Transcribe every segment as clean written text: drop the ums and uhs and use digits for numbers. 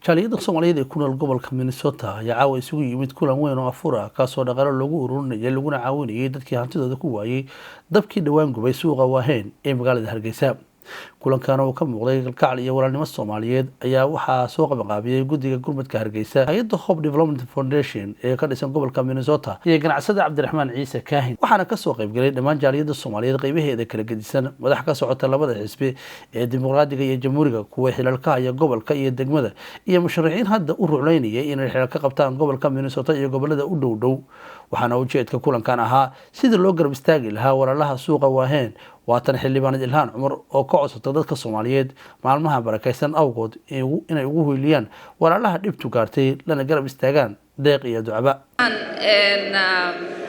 Jaaliyadda Soomaaliyeed ee ku nool gobolka Minnesota ayaa caawa isugu yimid kulan weyn oo afur ah, kaasoo dhaqaalo loogu ururinayay laguna caawinayay dadkii hantidooda ku waayey dabkii dhowaan gubay suuqa Waaheen ee magaalada Hargeysa. Kulankan oo ka muuqday kalgacal iyo walaalnimo Soomaaliyeed ayaa waxaa soo qabanqaabiyey guddiga gurmadka Hargeysa, hay-adda Hope Development Foundation ee ka dhisan gobolka Minnesota iyo ganacsada Cabdiraxmaan Ciise Kaahin, waxaana kasoo qaybgalay dhammaan jaaliyadda Soomaaliyeed qeybaheeda kala gedisan, madax ka socota labada xisbi ee Dimuqraadiga iyo Jamhuuriga, kuwa xilalka haya gobolka iyo degmada, iyo musharaxiin hadda u ruclaynaya inay xilal ka qabtaan gobolka Minnesota iyo gobolada u dhow dhow. Waxaana ujeedka kulankan ahaa sidii loo garab istaagi lahaa walaalaha suuqa Waaheen. Waatan xildhibaanad Ilhaan Cumar oo ka codsata dadka Soomaaliyeed maalmaha barakaysan awgood inay ugu hiiliyaan walaalaha dhibtu gaartay, lana garab istaagaan deeq iyo ducaba.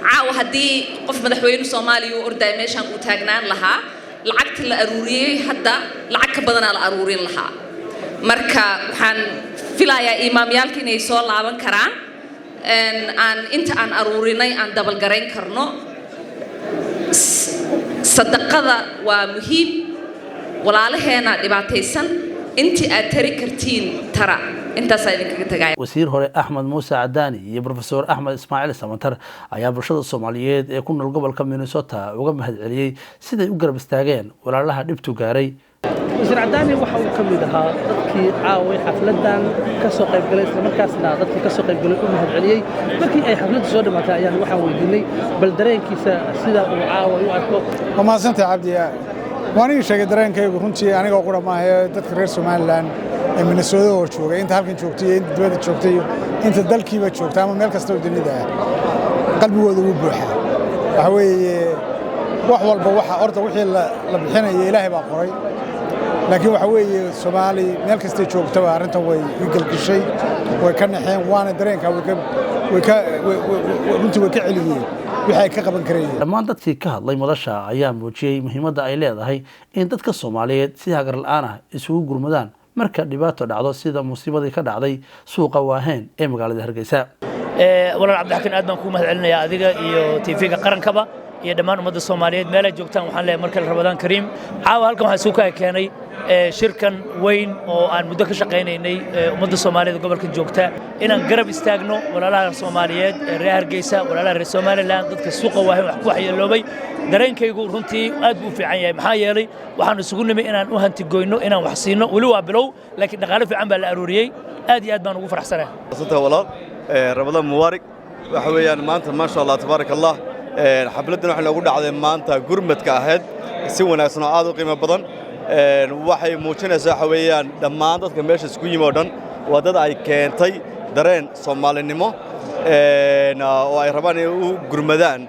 Caawa haddii qof madaxweyne Soomaaliya u ordaya meeshaan uu taagnaan lahaa, lacagta la aruuriyey hadda lacag ka badanaa la aruurin lahaa. Marka waxaan filayaa imaamyaalka inay soo laaban karaan, aan inta aan aruurinay aan dabalgarayn karno. Sadaqada waa muhiim. Walaalaheena dhibaataysan intii aad tari kartiin tara. Intaasaa idinkaga tagaya. Wasiir hore Axmed Muuse Cadaani iyo Profesor Axmed Ismaaciil Samatar ayaa bulshada Soomaaliyeed ee ku nool gobolka Minnesota uga mahadceliyey siday u garab istaageen walaalaha dhibtu gaaray. Wasiir Cadaani waxa uu ka mid ahaa dadkii caaway xafladan ka soo qaybgalay, islamarkaasna dadkii ka soo qaybgalay u mahadceliyey. Markii ay xafladdu soo dhammaatay ayaan waxaan weydiinay bal dareenkiisa sida uu caaway u arko. Waa mahadsantahay, Cabdi. Waan ii sheegay dareenkaygu runtii anigoo qura maahae, dadka reer Somaliland ee Minnesota oo joogay, inta halkan joogtay iyo inta dibadda joogtay iyo inta dalkiiba joogta ama meel kasta oo dunida ah, qalbigooda wuu buuxaa. Waxa weeye, wax walba waxa horta wixii la bixinaya Ilaahay baa qoray, laakiin waxa weeye Soomaali meel kastay joogtaba arrintan way gelgishay, way ka naxeen, waana dareenka way ka runtii way ka celiyeen wixii ay ka qaban karayeen. Dhammaan dadkii ka hadlay madasha ayaa muujiyey muhiimadda ay leedahay in dadka Soomaaliyeed si hagar la'aan ah isugu gurmadaan marka dhibaato dhacdo, sida musiibadii ka dhacday suuqa Waaheen ee magaalada Hargeysa. Walaal Cabdixakiin, aad baan kuu mahad celinayaa adiga iyo TV-ga qarankaba iyo dhammaan ummadda Soomaaliyeed meelay joogtaan. Waxaan leeyahay markale Ramadaan kariim. Caawa halkan waxaan isugu keenay shirkan weyn oo aan muddo ka shaqaynaynay, ummadda Soomaaliyeed gobolkan joogta inaan garab istaagno, walaalaha Soomaaliyeed ee reer Hargeysa, walaalaha reer Somaliland, dadka suuqa Waaheen wax ku waxyeeloobay. Dareenkaygu runtii aad buu u fiican yahay, maxaa yeelay waxaan isugu nimi inaan u hantigoyno, inaan wax siino. Weli waa bilow, laakiin dhaqaale fiican baa la aruuriyey. Aad iyo aad baan ugu faraxsanahay. Walaal, Ramadaan mubaarak. Waxa weeyaan maanta, maasha Allah, tabaaraka Allah, xafladdan waxay noogu dhacday maanta gurmadka ahayd si wanaagsan oo aad u qiimo badan. Waxay muujinaysaa, waxa weeyaan, dhammaan dadka meesha isku yimi oo dhan waa dad ay keentay dareen Soomaalinimo oo ay rabaan inay u gurmadaan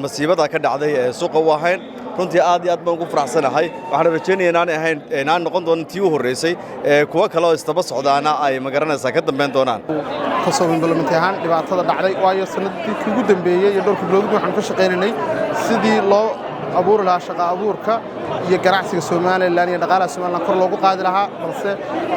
masiibada ka dhacday ee suuqa Wahayn. Runtii aad iyo aad baan ugu faraxsanahay. Waxaan rajaynaya inaanay ahayn, inaan noqon doonin tii u horreysay, kuwo kale oo istaba socdaana ay magaranaysaa ka dambeyn doonaan. Kasoo implement ahaan dhibaatada dhacday, waayo sanadkii ugu dambeeyey iyo dhowrka bilood waxaanu ka shaqaynaynay sidii loo abuuri lahaa shaqa abuurka iyo ganacsiga Somaliland iyo dhaqaalaha Somaliland kor loogu qaadi lahaa. Balse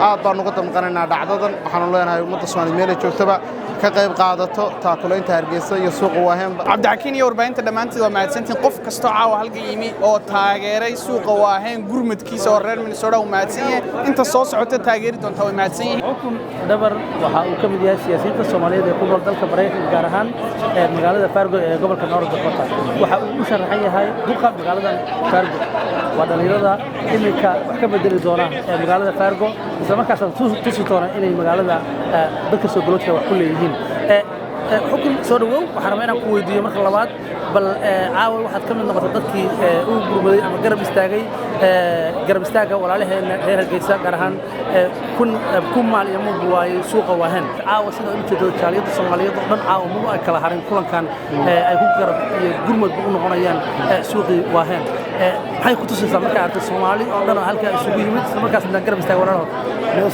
aad baan uga damqanaynaa dhacdadan. Waxaanu leenahay ummadda Soomaaliyeed meelay joogtaba ka qayb qaadato taakulaynta Hargeysa iyo suuqa Waaheenba. Cabdixakiin iyo warbaahinta dhammaanteed waa mahadsantiin. Qof kastoo caawa halkan yimi oo taageeray suuqa Waaheen gurmadkiisa oo reer Minnesota uu mahadsan yahay. Inta soo socota taageeri doonta way mahadsan yihiin. Xukun Dhabar waxa uu ka mid yahay siyaasiyiinta Soomaaliyeed ee ku nool dalka Maraykanka, gaar ahaan magaalada Fargo ee gobolka North Dakota. Waxa uu u sharaxan yahay duqa magaalada Fargo. Waa dhalinyarada iminka wax ka bedeli doona ee magaalada Fargo, isla markaasna tusi doona inay magaalada dadka soo galootiga wax ku leeyihiin. Xukun, soo dhawow. Waxaan rabaa inaan ku weydiiyo marka labaad bal caawa waxaad ka mid noqotay dadkii u gurmaday ama garab istaagay garab istaagga walaalaheena reer Hargeysa, gaar ahaan kun maal iyo mug waayey suuqa Waaheen. Caawa sida u jeedo, jaaliyadda Soomaaliyeed oo dhan caawa maba ay kala harin kulankan ay ku garab iyo gurmadba u noqonayaan suuqii Waaheen. Maxay ku tusaysaa markaa aragtay Soomaali oo dhan oo halkaa isugu yimid, isla markaasna garab istaagay walaalahood?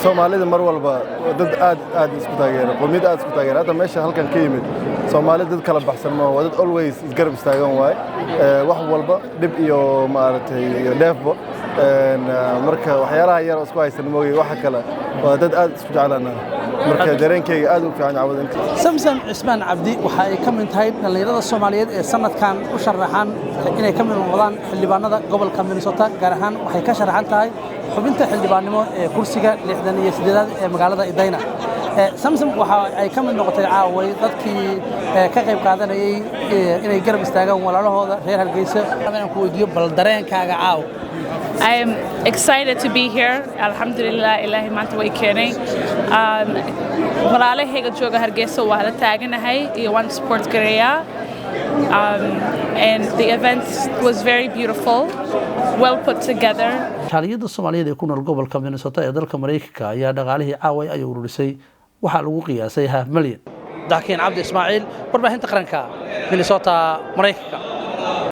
Soomaalida mar walba dad aad aad isku taageera, qowmiyad aad isku taageera. Hadda meesha halkan ka yimid Soomaali dad kala baxsan ma waa dad always isgarab istaagan waaye, wax walba dhib iyo maaragtay iyo dheefba. Marka waxyaalaha yar oo isku haysan moogay, waxa kale waa dad aad isku jeclaana. Marka dareenkayga aad u fiican cawada inta. Samsam Cismaan Cabdi waxa ay ka mid tahay dhallinyarada Soomaaliyeed ee sanadkan u sharaxan inay ka mid noqdaan xildhibaanada gobolka Minnesota, gaar ahaan waxay ka sharaxan tahay Xubinta xildhibaannimo ee kursiga 68aad ee magaalada Edina. Samsam waxa ay ka mid noqotay caaway dadkii ka qayb qaadanayay inay garab istaagaan walaalahooda reer Hargeysa. Inaan ku weydiiyo bal dareenkaaga caaw. I am excited to be here. Alhamdulillah, Ilaahay maanta way keenay. Walaalahayga jooga Hargeysa waa la taaganahay iyo waan support gareeyaa. And the event was very beautiful, well put together. Jaaliyadda Soomaaliyeed ee ku nool gobolka Minnesota ee dalka Maraykanka ayaa dhaqaalihii caaway ay ururisay waxaa lagu qiyaasay half milyan. Dakiin Cabdi Ismaaciil, warbaahinta qaranka, Minnesota, Maraykanka.